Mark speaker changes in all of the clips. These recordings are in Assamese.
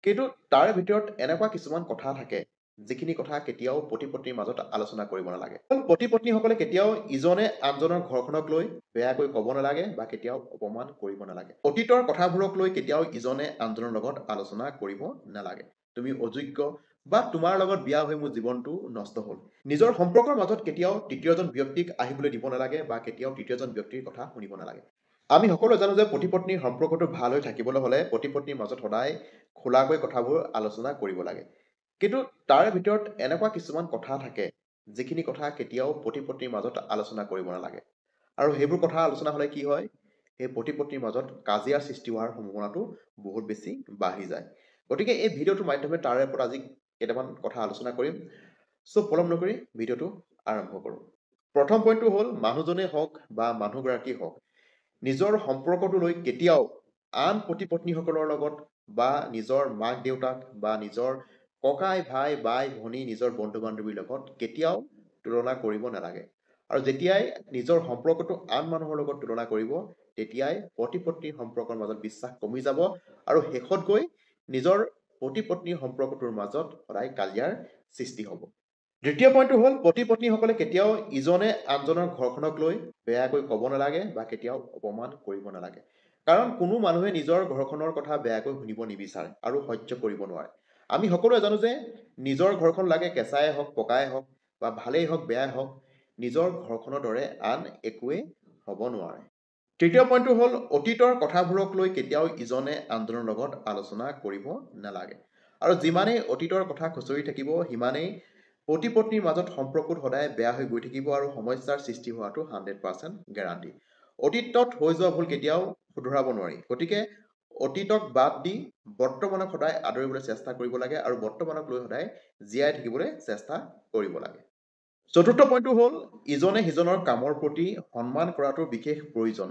Speaker 1: কিন্তু তাৰে ভিতৰত এনেকুৱা কিছুমান কথা থাকে যিখিনি কথা কেতিয়াও পতি পত্নীৰ মাজত আলোচনা কৰিব নালাগে। পতি পত্নীসকলে কেতিয়াও ইজনে আনজনৰ ঘৰখনক লৈ বেয়াকৈ ক'ব নালাগে বা কেতিয়াও অপমান কৰিব নালাগে। অতীতৰ কথাবোৰক লৈ কেতিয়াও ইজনে আনজনৰ লগত আলোচনা কৰিব নালাগে। তুমি অযোগ্য বা তোমাৰ লগত বিয়া হৈ মোৰ জীৱনটো নষ্ট হ'ল। নিজৰ সম্পৰ্কৰ মাজত কেতিয়াও তৃতীয়জন ব্যক্তিক আহিবলৈ দিব নালাগে বা কেতিয়াও তৃতীয়জন ব্যক্তিৰ কথা শুনিব নালাগে। আমি সকলোৱে জানো যে পতি পত্নীৰ সম্পৰ্কটো ভাল হৈ থাকিবলৈ হ'লে পতি পত্নীৰ মাজত সদায় খোলাকৈ কথাবোৰ আলোচনা কৰিব লাগে। কিন্তু তাৰে ভিতৰত এনেকুৱা কিছুমান কথা থাকে যিখিনি কথা কেতিয়াও পতি পত্নীৰ মাজত আলোচনা কৰিব নালাগে। আৰু সেইবোৰ কথা আলোচনা হ'লে কি হয়, সেই পতি পত্নীৰ মাজত কাজিয়াৰ সৃষ্টি হোৱাৰ সম্ভাৱনাটো বহুত বেছি বাঢ়ি যায়। গতিকে এই ভিডিঅ'টোৰ মাধ্যমে তাৰে ওপৰত আজি কেইটামান কথা আলোচনা কৰিম। চ' পলম নকৰি ভিডিঅ'টো আৰম্ভ কৰোঁ। প্ৰথম পইণ্টটো হ'ল, মানুহজনেই হওক বা মানুহগৰাকী হওক, নিজৰ সম্পৰ্কটো লৈ কেতিয়াও আন পতি পত্নীসকলৰ লগত বা নিজৰ মাক দেউতাক বা নিজৰ ককাই ভাই বাই ভনী নিজৰ বন্ধু বান্ধৱীৰ লগত কেতিয়াও তুলনা কৰিব নালাগে। আৰু যেতিয়াই নিজৰ সম্পৰ্কটো আন মানুহৰ লগত তুলনা কৰিব, তেতিয়াই পতি পত্নীৰ সম্পৰ্কৰ মাজত বিশ্বাস কমি যাব আৰু শেষত গৈ নিজৰ পতি পত্নীৰ সম্পৰ্কটোৰ মাজত সদায় কাজিয়াৰ সৃষ্টি হ'ব। দ্বিতীয় পইণ্টটো হ'ল, পতি পত্নীসকলে কেতিয়াও ইজনে আনজনৰ ঘৰখনক লৈ বেয়াকৈ ক'ব নালাগে বা কেতিয়াও অপমান কৰিব নালাগে। কাৰণ কোনো মানুহে নিজৰ ঘৰখনৰ কথা বেয়াকৈ শুনিব নিবিচাৰে আৰু সহ্য কৰিব নোৱাৰে। আমি সকলোৱে জানো যে নিজৰ ঘৰখন লাগে কেঁচাই হওক পকাই হওক বা ভালেই হওক বেয়াই হওক, নিজৰ ঘৰখনৰ দৰে আন একোৱেই হ'ব নোৱাৰে। তৃতীয় পইণ্টটো হ'ল, অতীতৰ কথাবোৰক লৈ কেতিয়াও ইজনে আনজনৰ লগত আলোচনা কৰিব নালাগে। আৰু যিমানেই অতীতৰ কথা খুচৰি থাকিব, সিমানেই পতি পত্নীৰ মাজত সম্পৰ্কটো সদায় বেয়া হৈ গৈ থাকিব আৰু সমস্যাৰ সৃষ্টি হোৱাটো 100% গেৰাণ্টি। অতীতত হৈ যোৱা ভুল কেতিয়াও শুধৰাব নোৱাৰি। গতিকে অতীতক বাদ দি বৰ্তমানক সদায় আদৰিবলৈ চেষ্টা কৰিব লাগে আৰু বৰ্তমানক লৈ সদায় জীয়াই থাকিবলৈ চেষ্টা কৰিব লাগে। চতুৰ্থ পইণ্টটো হ'ল, ইজনে সিজনৰ কামৰ প্ৰতি সন্মান কৰাটো বিশেষ প্ৰয়োজন।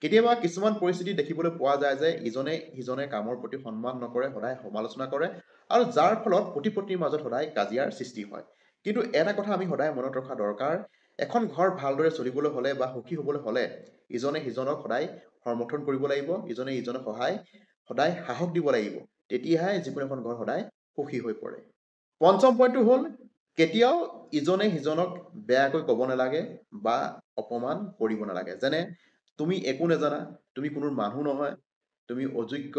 Speaker 1: কেতিয়াবা কিছুমান পৰিস্থিতি দেখিবলৈ পোৱা যায় যে ইজনে সিজনে কামৰ প্ৰতি সন্মান নকৰে, সদায় সমালোচনা কৰে আৰু যাৰ ফলত পতি পত্নীৰ মাজত সদায় কাজিয়াৰ সৃষ্টি হয়। কিন্তু এটা কথা আমি সদায় মনত ৰখা দৰকাৰ, এখন ঘৰ ভালদৰে চলিবলৈ হ'লে বা সুখী হ'বলৈ হ'লে ইজনে সিজনক সদায় সমৰ্থন কৰিব লাগিব, ইজনে ইজনক সহায় সদায় সাহস দিব লাগিব, তেতিয়াহে যিকোনো এখন ঘৰ সদায় সুখী হৈ পৰে। পঞ্চম পইণ্টটো হ'ল, কেতিয়াও ইজনে সিজনক বেয়াকৈ ক'ব নালাগে বা অপমান কৰিব নালাগে। যেনে তুমি একো নাজানা, তুমি কোনো মানুহ নহয়, তুমি অযোগ্য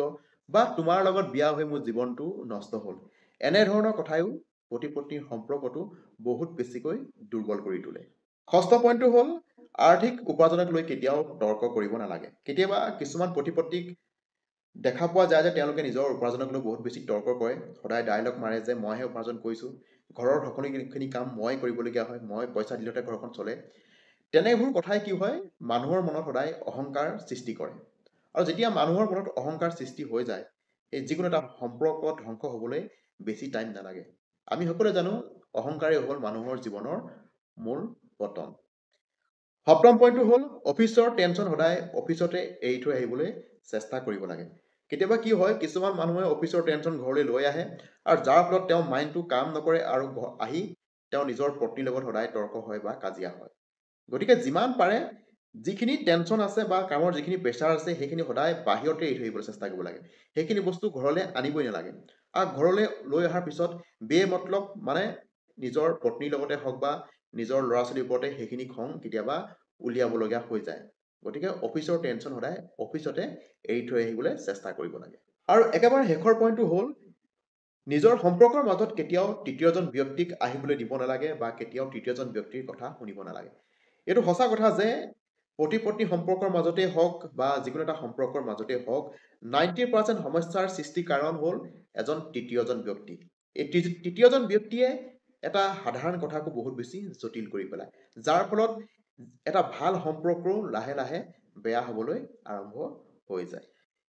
Speaker 1: বা তোমাৰ লগত বিয়া হৈ মোৰ জীৱনটো নষ্ট হ'ল, এনেধৰণৰ কথায়ো পতি পত্নীৰ সম্পৰ্কটো বহুত বেছিকৈ দুৰ্বল কৰি তোলে। ষষ্ঠ পইণ্টটো হ'ল, আৰ্থিক উপাৰ্জনক লৈ কেতিয়াও তৰ্ক কৰিব নালাগে। কেতিয়াবা কিছুমান পতি পত্নীক দেখা পোৱা যায় যে তেওঁলোকে নিজৰ উপাৰ্জনক লৈ বহুত বেছি তৰ্ক কৰে, সদায় ডাইলগ মাৰে যে মইহে উপাৰ্জন কৰিছোঁ, ঘৰৰ সকলোখিনি কাম মই কৰিবলগীয়া হয়, মই পইচা দিলতে ঘৰখন চলে। তেনেবোৰ কথাই কি হয়, মানুহৰ মনত সদায় অহংকাৰ সৃষ্টি কৰে। আৰু যেতিয়া মানুহৰ মনত অহংকাৰ সৃষ্টি হৈ যায়, এই যিকোনো এটা সম্পৰ্ক ধ্বংস হ'বলৈ বেছি টাইম নালাগে। আমি সকলোৱে জানো অহংকাৰেই হ'ল মানুহৰ জীৱনৰ মূল পতন। সপ্তম পইণ্টটো হ'ল, অফিচৰ টেনশ্যন সদায় অফিচতে এৰি থৈ আহিবলৈ চেষ্টা কৰিব লাগে। কেতিয়াবা কি হয়, কিছুমান মানুহে অফিচৰ টেনশ্যন ঘৰলৈ লৈ আহে আৰু যাৰ ফলত তেওঁ মাইণ্ডটো কাম নকৰে আৰু আহি তেওঁ নিজৰ পত্নীৰ লগত সদায় তৰ্ক হয় বা কাজিয়া হয়। গতিকে যিমান পাৰে যিখিনি টেনশ্যন আছে বা কামৰ যিখিনি প্ৰেছাৰ আছে, সেইখিনি সদায় বাহিৰতে এৰি থৈ আহিবলৈ চেষ্টা কৰিব লাগে। সেইখিনি বস্তু ঘৰলৈ আনিবই নালাগে। আৰু ঘৰলৈ লৈ অহাৰ পিছত বেমতলব মানে নিজৰ পত্নীৰ লগতে হওক বা নিজৰ ল'ৰা ছোৱালীৰ ওপৰতে সেইখিনি খং কেতিয়াবা উলিয়াবলগীয়া হৈ যায়। গতিকে অফিচৰ টেনশ্যন সদায় অফিচতে এৰি থৈ আহিবলৈ চেষ্টা কৰিব লাগে। আৰু একেবাৰে শেষৰ পইণ্টটো হ'ল, নিজৰ সম্পৰ্কৰ মাজত কেতিয়াও তৃতীয়জন ব্যক্তিক আহিবলৈ দিব নালাগে বা কেতিয়াও তৃতীয়জন ব্যক্তিৰ কথা শুনিব নালাগে। এইটো সঁচা কথা যে পতি পত্নী সম্পৰ্কৰ মাজতেই হওক বা যিকোনো এটা সম্পৰ্কৰ মাজতেই হওক, 90% সমস্যাৰ সৃষ্টিৰ কাৰণ হ'ল এজন তৃতীয়জন ব্যক্তি। এই তৃতীয়জন ব্যক্তিয়ে এটা সাধাৰণ কথাকো বহুত বেছি জটিল কৰি পেলায়, যাৰ ফলত এটা ভাল সম্পৰ্কও লাহে লাহে বেয়া হ'বলৈ আৰম্ভ হৈ যায়।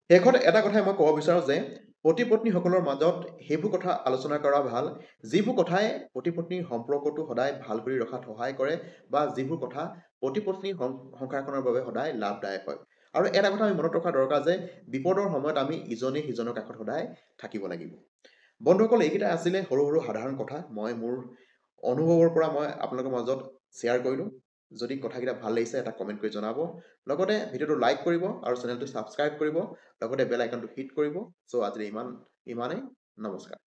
Speaker 1: শেষত এটা কথাই মই ক'ব বিচাৰোঁ যে পতি পত্নীসকলৰ মাজত সেইবোৰ কথা আলোচনা কৰা ভাল, যিবোৰ কথাই পতি পত্নীৰ সম্পৰ্কটো সদায় ভাল কৰি ৰখাত সহায় কৰে বা যিবোৰ কথা পতি পত্নীৰ সংসাৰখনৰ বাবে সদায় লাভদায়ক হয়। আৰু এটা কথা আমি মনত ৰখা দৰকাৰ যে বিপদৰ সময়ত আমি ইজনে সিজনৰ কাষত সদায় থাকিব লাগিব। বন্ধুসকল, এইকেইটা আছিলে সৰু সৰু সাধাৰণ কথা, মই মোৰ অনুভৱৰ পৰা মই আপোনালোকৰ মাজত শ্বেয়াৰ কৰিলোঁ। যদি কথাকেইটা ভাল লাগিছে এটা কমেণ্ট কৰি জনাব, লগতে ভিডিঅ'টো লাইক কৰিব আৰু চেনেলটো ছাবস্ক্ৰাইব কৰিব, লগতে বেল আইকনটো হিট কৰিব। চ' আজিলৈ ইমানেই, নমস্কাৰ।